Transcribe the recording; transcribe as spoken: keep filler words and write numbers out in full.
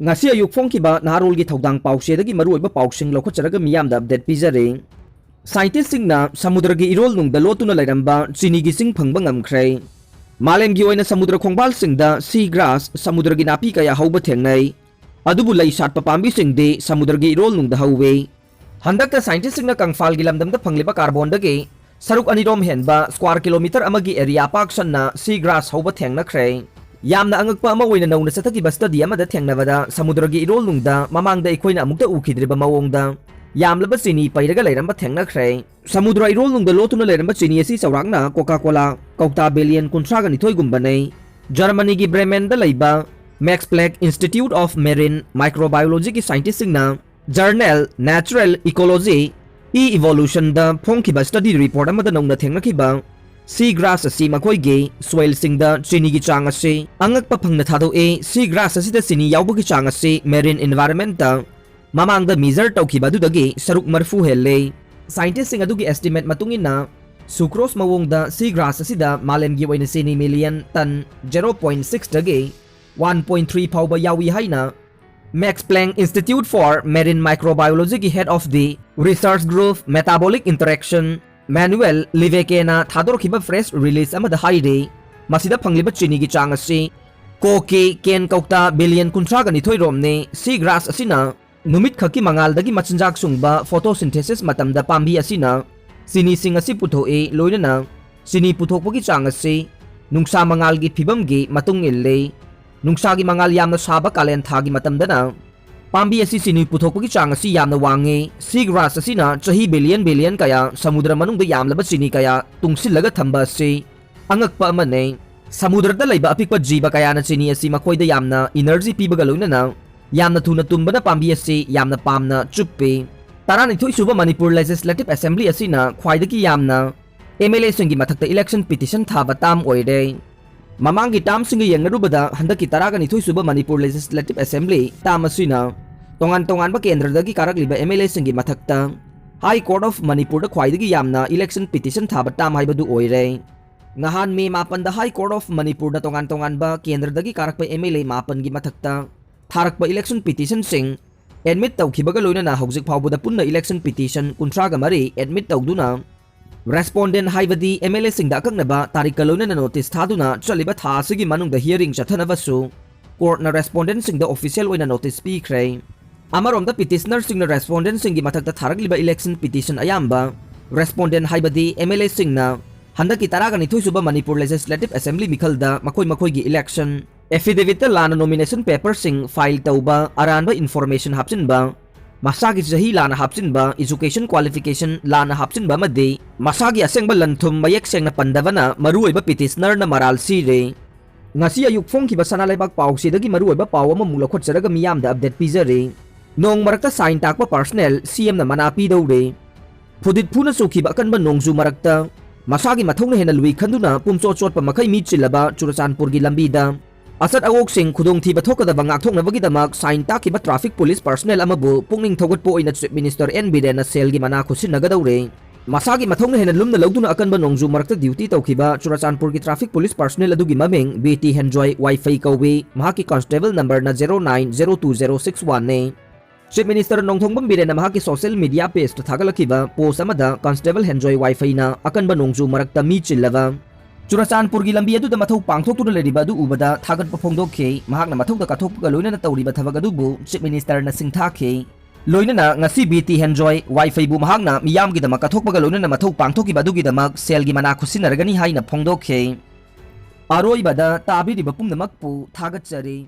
ꯉꯁꯤ ꯑꯌꯨꯛ ꯐꯣꯡꯈꯤꯕ ꯅꯍꯥꯔꯣꯜꯒꯤ ꯊꯧꯗꯥꯡ ꯄꯥꯎꯆꯦꯗꯒꯤ ꯃꯔꯨꯑꯣꯏꯕ ꯄꯥꯎꯁꯤꯡ ꯂꯧꯈꯠꯆꯔꯒ ꯃꯤꯌꯥꯝꯗ ꯑꯞꯗꯦꯠ ꯄꯤꯖꯔꯤ꯫ ꯁꯥꯏꯟꯇꯤꯁꯁꯤꯡꯅ ꯁꯃꯨꯗ꯭ꯔꯒꯤ ꯏꯔꯣꯜ ꯅꯨꯡꯗ ꯂꯣꯠꯇꯨꯅ ꯂꯩꯔꯝꯕ ꯆꯤꯅꯤꯒꯤ ꯆꯤꯡ ꯐꯪꯕ ꯉꯝꯈ꯭ꯔꯦ꯫ ꯃꯥꯂꯦꯝꯒꯤ ꯑꯣꯏꯅ ꯁꯃꯨꯗ꯭ꯔ ꯈꯣꯡꯕꯥꯜꯁꯤꯡꯗ ꯁꯤ ꯒ꯭ꯔꯥꯁ, ꯁꯃꯨꯗ꯭ꯔꯒꯤ ꯅꯥꯄꯤ ꯀꯌꯥ ꯍꯧꯕ ꯊꯦꯡꯅꯩ꯫ ꯑꯗꯨꯕꯨ ꯂꯩ ꯁꯥꯠꯄ ꯄꯥꯝꯕꯤꯁꯤꯡꯗꯤ ꯁꯃꯨꯗ꯭ꯔꯒꯤ ꯏꯔꯣꯜ ꯅꯨꯡꯗ ꯍꯧꯋꯤ꯫ ꯍꯟꯗꯛꯇ ꯁꯥꯏꯟꯇꯤꯁꯁꯤꯡꯅ ꯀꯪꯐꯥꯜꯒꯤ ꯂꯝꯗꯝꯗ ꯐꯪꯂꯤꯕ ꯀꯥꯔꯕꯣꯟꯗꯒꯤ ꯁꯔꯨꯛ ꯑꯅꯤꯔꯣꯝ ꯍꯦꯟꯕ ꯁ꯭ꯀ꯭ꯋꯥꯔ ꯀꯤꯂꯣꯃꯤꯇꯔ ꯑꯃꯒꯤ ꯑꯦꯔꯤꯌꯥ ꯄꯥꯛ ꯁꯟꯅ ꯁꯤ ꯒ꯭ꯔꯥꯁ ꯍꯧꯕ ꯊꯦꯡꯅꯈ꯭ꯔꯦ꯫ ꯌꯥꯝꯅ ꯑꯉꯛꯄ ꯑꯃ ꯑꯣꯏꯅ ꯅꯧꯅ ꯆꯠꯊꯈꯤꯕ ꯁ꯭ꯇꯗꯤ ꯑꯃꯗ ꯊꯦꯡꯅꯕꯗ ꯁꯃꯨꯗ꯭ꯔꯒꯤ ꯏꯔꯣꯜ ꯅꯨꯡꯗ ꯃꯃꯥꯡꯗ ꯑꯩꯈꯣꯏꯅ ꯑꯃꯨꯛꯇ ꯎꯈꯤꯗ꯭ꯔꯤꯕ ꯃꯑꯣꯡꯗ ꯌꯥꯝꯂꯕ ꯆꯤꯅꯤ ꯄꯩꯔꯒ ꯂꯩꯔꯝꯕ ꯊꯦꯡꯅꯈ꯭ꯔꯦ꯫ ꯁꯃꯨꯗ꯭ꯔ ꯏꯔꯣꯜ ꯅꯨꯡꯗ ꯂꯣꯠꯇꯨꯅ ꯂꯩꯔꯝꯕ ꯆꯤꯅꯤ ꯑꯁꯤ ꯆꯥꯎꯔꯥꯛꯅ ꯀꯣꯀꯥ ꯀꯣꯂꯥ ꯀꯧꯇꯥ ꯕꯤꯂꯤꯌꯟ ꯀꯨꯟꯊ꯭ꯔꯥꯒ ꯅꯤꯊꯣꯏꯒꯨꯝꯕꯅꯤ꯫ ꯖꯔꯃꯅꯤꯒꯤ ꯕ꯭ꯔꯦꯃꯦꯟꯗ ꯂꯩꯕ Max Planck Institute of Marine Microbiologyꯒꯤ ꯁꯥꯏꯟꯇꯤꯁꯁꯤꯡꯅ ꯖꯔꯅꯦꯜ Natural Ecology, E-Evolutionꯗ ꯐꯣꯡꯈꯤꯕ ꯁ꯭ꯇꯗꯤ ꯔꯤꯄꯣꯔꯠ ꯑꯃꯗ ꯅꯧꯅ ꯊꯦꯡꯅꯈꯤꯕ ꯁꯤ ꯒ꯭ꯔꯥꯁ ꯑꯁꯤ ꯃꯈꯣꯏꯒꯤ ꯁꯣꯏꯜꯁꯤꯡꯗ ꯆꯤꯅꯤꯒꯤ ꯆꯥꯡ ꯑꯁꯤ ꯑꯉꯛꯄ ꯐꯪꯅ ꯊꯥꯗꯣꯛꯏ꯫ ꯁꯤ ꯒ꯭ꯔꯥꯁ ꯑꯁꯤꯗ ꯆꯤꯅꯤ ꯌꯥꯎꯕꯒꯤ ꯆꯥꯡ ꯑꯁꯤ ꯃꯦꯔꯤꯟ ꯏꯟꯚꯥꯏꯔꯟꯃꯦꯟꯇ ꯃꯃꯥꯡꯗ ꯃꯤꯖꯔ ꯇꯧꯈꯤꯕ ꯑꯗꯨꯗꯒꯤ ꯁꯔꯨꯛ ꯃꯔꯤꯐꯨ ꯍꯦꯜꯂꯦ꯫ ꯁꯥꯏꯟꯇꯤꯁꯁꯤꯡ ꯑꯗꯨꯒꯤ ꯑꯦꯁꯇꯤꯃꯦꯠ ꯃꯇꯨꯡ ꯏꯟꯅ, ꯁꯨꯀ꯭ꯔꯣꯁ ꯃꯑꯣꯡꯗ ꯁꯤ ꯒ꯭ꯔꯥꯁ ꯑꯁꯤꯗ ꯃꯥꯂꯦꯝꯒꯤ ꯑꯣꯏꯅ ꯆꯤꯅꯤ ꯃꯤꯂꯤꯌꯟ ꯇꯟ zero point sixꯇꯒꯤ one point three ꯐꯥꯎꯕ ꯌꯥꯎꯏ ꯍꯥꯏꯅ Max Planck Institute for Marine Microbiologyꯒꯤ Head of the Research Group Metabolic Interaction Manuel Levesquena ꯊꯥꯗꯣꯔꯛꯈꯤꯕ ꯄ꯭ꯔꯦꯁ ꯔꯤꯂꯤꯖ ꯑꯃꯗ ꯍꯥꯏꯔꯤ꯫ ꯃꯁꯤꯗ ꯐꯪꯂꯤꯕ ꯆꯤꯅꯤꯒꯤ ꯆꯥꯡ ꯑꯁꯤ ꯀꯣꯀꯤ ꯀꯦꯟ ꯀꯧꯇꯥ ꯕꯤꯂꯤꯌꯟ ꯀꯨꯟꯊ꯭ꯔꯥꯒ ꯅꯤꯊꯣꯏ ꯔꯣꯝꯅꯤ꯫ ꯁꯤ ꯒ꯭ꯔꯥꯁ ꯑꯁꯤꯅ ꯅꯨꯃꯤꯠꯈꯛꯀꯤ ꯃꯉꯥꯜꯗꯒꯤ ꯃꯆꯤꯟꯖꯥꯛ ꯁꯨꯡꯕ photosynthesis ꯃꯇꯝꯗ ꯄꯥꯝꯕꯤ ꯑꯁꯤꯅ ꯆꯤꯅꯤꯁꯤꯡ ꯑꯁꯤ ꯄꯨꯊꯣꯛꯏ, ꯂꯣꯏꯅꯅ ꯆꯤꯅꯤ ꯄꯨꯊꯣꯛꯄꯒꯤ ꯆꯥꯡ ꯑꯁꯤ ꯅꯨꯡꯁꯥ ꯃꯉꯥꯜꯒꯤ ꯐꯤꯕꯝꯒꯤ ꯃꯇꯨꯡ ꯏꯜꯂꯤ꯫ ꯅꯨꯡꯁꯥꯒꯤ ꯃꯉꯥꯜ ꯌꯥꯝꯅ ꯁꯥꯕ ꯀꯥꯂꯦꯟ ꯊꯥꯒꯤ ꯃꯇꯝꯗꯅ ꯄꯥꯝꯕꯤ ꯑꯁꯤ ꯆꯤꯅꯤ ꯄꯨꯊꯣꯛꯄꯒꯤ ꯆꯥꯡ ꯑꯁꯤ ꯌꯥꯝꯅ ꯋꯥꯡꯉꯤ꯫ ꯁꯤ ꯒ꯭ꯔꯥꯁ ꯑꯁꯤꯅ ꯆꯍꯤ ꯕꯤꯂꯤꯌꯟ ꯕꯤꯂꯤꯌꯟ ꯀꯌꯥ ꯁꯃꯨꯗ꯭ꯔ ꯃꯅꯨꯡꯗ ꯌꯥꯝꯂꯕ ꯆꯤꯅꯤ ꯀꯌꯥ ꯇꯨꯡꯁꯤꯜꯂꯒ ꯊꯝꯕ ꯑꯁꯤ ꯑꯉꯛꯄ ꯑꯃꯅꯤ꯫ ꯁꯃꯨꯗ꯭ꯔꯗ ꯂꯩꯕ ꯑꯄꯤꯛꯄ ꯖꯤꯕ ꯀꯌꯥꯅ ꯆꯤꯅꯤ ꯑꯁꯤ ꯃꯈꯣꯏꯗ ꯌꯥꯝꯅ ꯏꯅꯔꯖꯤ ꯄꯤꯕꯒ ꯂꯣꯏꯅꯅ ꯌꯥꯝꯅ ꯊꯨꯅ ꯇꯨꯝꯕꯅ ꯄꯥꯝꯕꯤ ꯑꯁꯤ ꯌꯥꯝꯅ ꯄꯥꯝꯅ ꯆꯨꯞꯄꯤ꯫ ꯇꯔꯥꯅꯤꯊꯣꯏ ꯁꯨꯕ ꯃꯅꯤꯄꯨꯔ ꯂꯦꯖꯤꯁꯂꯦꯇꯤꯚ ꯑꯦꯁꯦꯝꯕ꯭ꯂꯤ ꯑꯁꯤꯅ ꯈ꯭ꯋꯥꯏꯗꯒꯤ ꯌꯥꯝꯅ ꯑꯦꯝ ꯑꯦꯜ ꯑꯦꯁꯤꯡꯒꯤ ꯃꯊꯛꯇ ꯏꯂꯦꯛꯁꯟ ꯄꯤꯇꯤꯁꯟ ꯊꯥꯕ ꯇꯥꯝ ꯑꯣꯏꯔꯦ꯫ ꯃꯃꯥꯡꯒꯤ ꯇꯥꯝꯁꯤꯡꯒ ꯌꯦꯡꯅꯔꯨꯕꯗ ꯍꯟꯗꯛꯀꯤ ꯇꯔꯥꯒ ꯅꯤꯊꯣꯏ ꯁꯨꯕ ꯃꯅꯤꯄꯨꯔ ꯂꯦꯖꯤꯁꯂꯦꯇꯤꯚ ꯑꯦꯁꯦꯝꯕ꯭ꯂꯤ ꯇꯥꯝ ꯑꯁꯤꯅ ꯇꯣꯉꯥꯟ ꯇꯣꯉꯥꯟꯕ ꯀꯦꯟꯗ꯭ꯔꯗꯒꯤ ꯀꯥꯔꯛꯂꯤꯕ ꯑꯦꯝ ꯑꯦꯜ ꯑꯦꯁꯤꯡꯒꯤ ꯃꯊꯛꯇ ꯍꯥꯏ ꯀꯣꯔꯠ ꯑꯣꯐ ꯃꯅꯤꯄꯨꯔꯗ ꯈ꯭ꯋꯥꯏꯗꯒꯤ ꯌꯥꯝꯅ ꯏꯂꯦꯛꯁꯟ ꯄꯤꯇꯤꯁꯟ ꯊꯥꯕ ꯇꯥꯝ ꯍꯥꯏꯕꯗꯨ ꯑꯣꯏꯔꯦ꯫ ꯅꯍꯥꯟ ꯃꯦ ꯃꯥꯄꯟꯗ ꯍꯥꯏ ꯀꯣꯔꯠ ꯑꯣꯐ ꯃꯅꯤꯄꯨꯔꯗ ꯇꯣꯉꯥꯟ ꯇꯣꯉꯥꯟꯕ ꯀꯦꯟꯗ꯭ꯔꯗꯒꯤ ꯀꯥꯔꯛꯄ ꯑꯦꯝ ꯑꯦꯜ ꯑꯦ ꯃꯥꯄꯟꯒꯤ ꯃꯊꯛꯇ ꯊꯥꯔꯛꯄ election petitionꯁꯤꯡ admit ꯇꯧꯈꯤꯕꯒ ꯂꯣꯏꯅꯅ ꯍꯧꯖꯤꯛ ꯐꯥꯎꯕꯗ ꯄꯨꯟꯅ election petition ꯀꯨꯟꯊ꯭ꯔꯥꯒ ꯃꯔꯤ admit ꯇꯧꯗꯨꯅ respondent ꯍꯥꯏꯕꯗꯤ MLAꯁꯤꯡꯗ ꯑꯀꯛꯅꯕ ꯇꯥꯔꯤꯛꯀ ꯂꯣꯏꯅꯅ notice ꯊꯥꯗꯨꯅ ꯆꯠꯂꯤꯕ ꯊꯥ ꯑꯁꯤꯒꯤ ꯃꯅꯨꯡꯗ hearing ꯆꯠꯊꯅꯕꯁꯨ courtꯅ respondentꯁꯤꯡꯗ official ꯑꯣꯏꯅ notice ꯄꯤꯈ꯭ꯔꯦ꯫ ꯑꯃꯔꯣꯝꯗ petitionerꯁꯤꯡꯅ respondentꯁꯤꯡꯒꯤ ꯃꯊꯛꯇ ꯊꯥꯔꯛꯂꯤꯕ election petition ꯑꯌꯥꯝꯕ respondent ꯍꯥꯏꯕꯗꯤ MLAꯁꯤꯡꯅ ꯍꯟꯗꯛꯀꯤ ꯇꯔꯥꯒ ꯅꯤꯊꯣꯏ ꯁꯨꯕ ꯃꯅꯤꯄꯨꯔ Legislative Assembly ꯃꯤꯈꯜꯗ ꯃꯈꯣꯏ ꯃꯈꯣꯏꯒꯤ election affidavitꯇ ꯂꯥꯟꯅ nomination paperꯁꯤꯡ file ꯇꯧꯕ, ꯑꯔꯥꯟꯕ information ꯍꯥꯞꯆꯤꯟꯕ, ꯃꯁꯥꯒꯤ ꯆꯍꯤ ꯂꯥꯟꯅ ꯍꯥꯞꯆꯤꯟꯕ, education qualification ꯂꯥꯟꯅ ꯍꯥꯞꯆꯤꯟꯕ ꯑꯃꯗꯤ ꯃꯁꯥꯒꯤ ꯑꯁꯦꯡꯕ ꯂꯟ-ꯊꯨꯝ ꯃꯌꯦꯛ ꯁꯦꯡꯅ ꯄꯟꯗꯕꯅ ꯃꯔꯨꯑꯣꯏꯕ petitionerꯅ ꯃꯔꯥꯜ ꯁꯤꯔꯦ꯫ ꯉꯁꯤ ꯑꯌꯨꯛ ꯐꯣꯡꯈꯤꯕ ꯁꯅꯥ ꯂꯩꯕꯥꯛ ꯄꯥꯎꯆꯦꯗꯒꯤ ꯃꯔꯨꯑꯣꯏꯕ ꯄꯥꯎ ꯑꯃꯃꯨꯛ ꯂꯧꯈꯠꯆꯔꯒ ꯃꯤꯌꯥꯝꯗ update ꯄꯤꯖꯔꯤ꯫ ꯅꯣꯡ ꯃꯔꯛꯇ sign ꯇꯥꯛꯄ personnel CMꯅ ꯃꯅꯥ ꯄꯤꯗꯧꯔꯦ꯫ ꯐꯨꯗꯤꯠ ꯐꯨꯅ ꯆꯨꯈꯤꯕ ꯑꯀꯟꯕ ꯅꯣꯡꯖꯨ ꯃꯔꯛꯇ ꯃꯁꯥꯒꯤ ꯃꯊꯧꯅ ꯍꯦꯟꯅ ꯂꯨꯏ ꯈꯟꯗꯨꯅ ꯄꯨꯝꯆꯣꯠ ꯆꯣꯠꯄ ꯃꯈꯩ ꯃꯤ ꯆꯤꯜꯂꯕ ꯆꯨꯔꯆꯥꯟꯄꯨꯔꯒꯤ ꯂꯝꯕꯤꯗ ꯑꯆꯠ ꯑꯋꯣꯛꯁꯤꯡ ꯈꯨꯗꯣꯡꯊꯤꯕ ꯊꯣꯛꯀꯗꯕ ꯉꯥꯛꯊꯣꯛꯅꯕꯒꯤꯗꯃꯛ sign ꯇꯥꯛꯈꯤꯕ traffic police personnel ꯑꯃꯕꯨ ꯄꯨꯛꯅꯤꯡ ꯊꯧꯒꯠꯄ ꯑꯣꯏꯅ Chief Minister N ꯕꯤꯔꯦꯟꯅ ꯁꯦꯜꯒꯤ ꯃꯅꯥ ꯈꯨꯠꯁꯤꯟꯅꯒꯗꯧꯔꯦ꯫ ꯃꯁꯥꯒꯤ ꯃꯊꯧꯅ ꯍꯦꯟꯅ ꯂꯨꯝꯅ ꯂꯧꯗꯨꯅ ꯑꯀꯟꯕ ꯅꯣꯡꯖꯨ ꯃꯔꯛꯇ duty ꯇꯧꯈꯤꯕ ꯆꯨꯔꯆꯥꯟꯄꯨꯔꯒꯤ traffic police personnel ꯑꯗꯨꯒꯤ ꯃꯃꯤꯡ ꯕꯤ ꯇꯤ ꯍꯦꯟꯖꯣꯏ ꯋꯥꯏꯐꯩ ꯀꯧꯏ꯫ ꯃꯍꯥꯛꯀꯤ constable numberꯅ zero nine zero two zero six oneꯅꯤ꯫ Chief Minister Nongthombam ꯕꯤꯔꯦꯟꯅ ꯃꯍꯥꯛꯀꯤ social media pageꯇ ꯊꯥꯒꯠꯂꯛꯈꯤꯕ post ꯑꯃꯗ constable ꯍꯦꯟꯖꯣꯏ ꯋꯥꯏꯐꯩꯅ ꯑꯀꯟꯕ ꯅꯣꯡꯖꯨ ꯃꯔꯛꯇ ꯃꯤ ꯆꯤꯜꯂꯕ ꯆꯨꯔꯆꯥꯟꯄꯨꯔꯒꯤ ꯂꯝꯕꯤ ꯑꯗꯨꯗ ꯃꯊꯧ ꯄꯥꯡꯊꯣꯛꯇꯨꯅ ꯂꯩꯔꯤꯕ ꯑꯗꯨ ꯎꯕꯗ ꯊꯥꯒꯠꯄ ꯐꯣꯡꯗꯣꯛꯈꯤ꯫ ꯃꯍꯥꯛꯅ ꯃꯊꯧꯗ ꯀꯠꯊꯣꯛꯄꯒ ꯂꯣꯏꯅꯅ ꯇꯧꯔꯤꯕ ꯊꯕꯛ ꯑꯗꯨꯕꯨ Chief Ministerꯅ ꯁꯤꯡꯊꯥꯈꯤ꯫ ꯂꯣꯏꯅꯅ ꯉꯁꯤ ꯕꯤ ꯇꯤ ꯍꯦꯟꯖꯣꯏ ꯋꯥꯏꯐꯩꯕꯨ ꯃꯍꯥꯛꯅ ꯃꯤꯌꯥꯝꯒꯤꯗꯃꯛ ꯀꯠꯊꯣꯛꯄꯒ ꯂꯣꯏꯅꯅ ꯃꯊꯧ ꯄꯥꯡꯊꯣꯛꯈꯤꯕ ꯑꯗꯨꯒꯤꯗꯃꯛ ꯁꯦꯜꯒꯤ ꯃꯅꯥ ꯈꯨꯠꯁꯤꯟꯅꯔꯒꯅꯤ ꯍꯥꯏꯅ ꯐꯣꯡꯗꯣꯛꯈꯤ꯫ ꯑꯔꯣꯏꯕꯗ ꯇꯥꯕꯤꯔꯤꯕ ꯄꯨꯝꯅꯃꯛꯄꯨ ꯊꯥꯒꯠꯆꯔꯤ꯫